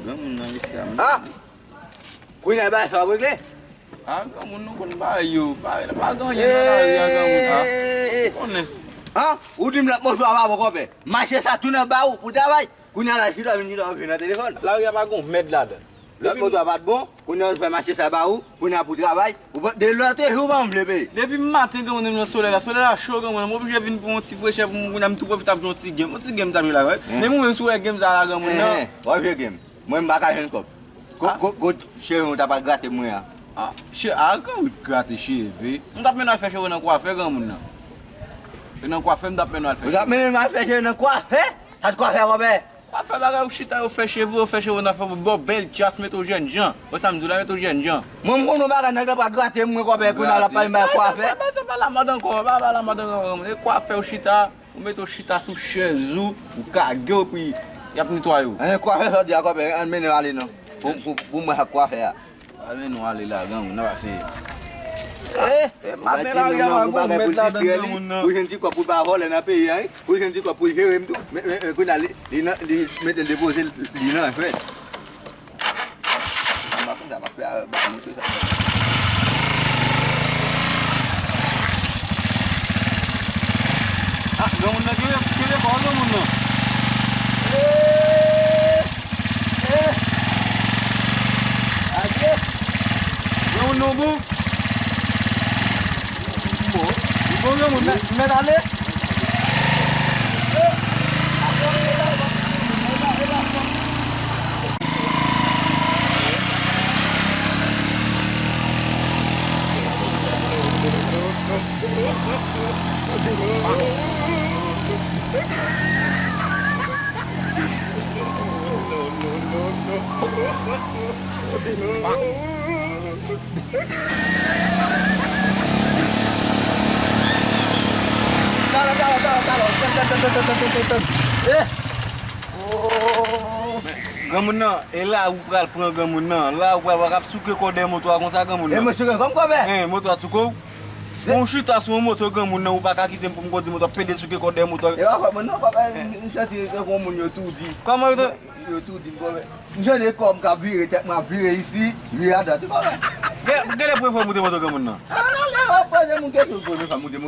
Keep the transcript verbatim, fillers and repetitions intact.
Granmoun nan mesye a, men. Ah! Kounye a bagay sa w ap regle? Ah, granmoun, nou konn bagay yo. Bagay la pa gen anyen nan lari a, granmoun. Ah, eh, eh, eh. Konnen. Ah, ou di m lòt moto a pa bon, kòpè. Mache sa tounen ba ou pou travay. Kounye a la, chita vin chita, w ap jwe nan telefòn. Lari a pa gen yon mèd ladan. Lòt moto a pa t bon, kounye a ou fè mache sa ba ou, kounye a pou travay. Ou pa, de lòt jou, ou pa vle peye. Depi maten, granmoun, nan solèy la, solèy la cho, granmoun, m oblije vin pou yon ti frechè pou mwen, kounye a m tou pwofite ap jwe yon ti game. Yon ti game m t ap jwe la, wi. Men mwen menm sou wè game sa la, granmoun, nan. Enhen, w ap jwe game. Mwen, m pa ka jwenn kòb. Go, go, go, cheve mwen ta pral grate mwen an. Ah, che, a, granmoun grate cheve. M t ap mennen al fè cheve nan kwafè, granmoun nan. E nan kwafè, m t ap mennen al fè cheve. Ou t ap mennen al fè cheve nan kwafè? Sa t kwafè, kòpè? Kwafè bagay, ou chita, yo fè cheve, yo fè cheve nan fè, bò bèl djas, mete w jènjan. Wè sa m di w la, mete w jènjan. Mwen, m konn yon bagay, nèg la pral grate mwen, kòpè, kounye a l ap pale m bagay kwafè. Bagay sa pa lamòd ankò, bagay pa lamòd ankò, granmoun. E kwafè, ou chita. Ou mete w chita sou chèz ou, ou kage w, epi y ap netwaye w. Anyen, kwafè sa w di a, kòpè, ann mennen w ale non. Pou, pou, pou mwen ak kwafè a. Ann mennen w ale la, granmoun, n ap pase. Eh, eh, maten la, y ap gwo mèt ladan, granmoun nan. Pou jwenn ti kòb pou l pa vòlè nan peyi a, wi. Pou jwenn ti kòb pou l jere m tou. Men, men, men, kounye a, li, li nan, li mete l depoze, li nan fè. Sa m pa konn sa m ap fè avè bak moto sa. Ah, granmoun nan kenbe, kenbe kò w, granmoun nan. Eh! Eh! Adye! Granmoun nan bon? Bon. Bon, granmoun, mèt, mèt ale? Talè, talè, talè, talè. Tèt, tèt, tèt. Eh! Oh! Granmoun nan, e la ou pral pran granmoun nan. La ou pral, pral ap souke kò dèyè moto a konsa, granmoun nan. E mwen souke kò m, kòpè? Hein, moto a t souke w? Bon, ou chita sou yon moto granmoun nan, ou pa ka kite m pou m kondi moto a pede souke kò dèyè moto a. E pa fòt mwen non, kòpè, m, m santi se kon moun yo toudi. Kòman yo te? Yo toudi m, kòpè. M jwenn kò m k ap vire, tèt mwen ap vire isi, vire adwat, kòpè. Gen, gen lè premye fwa w moute moto granmoun nan? Ah, non, lè w ap poze moun kesyon, premye fwa m moute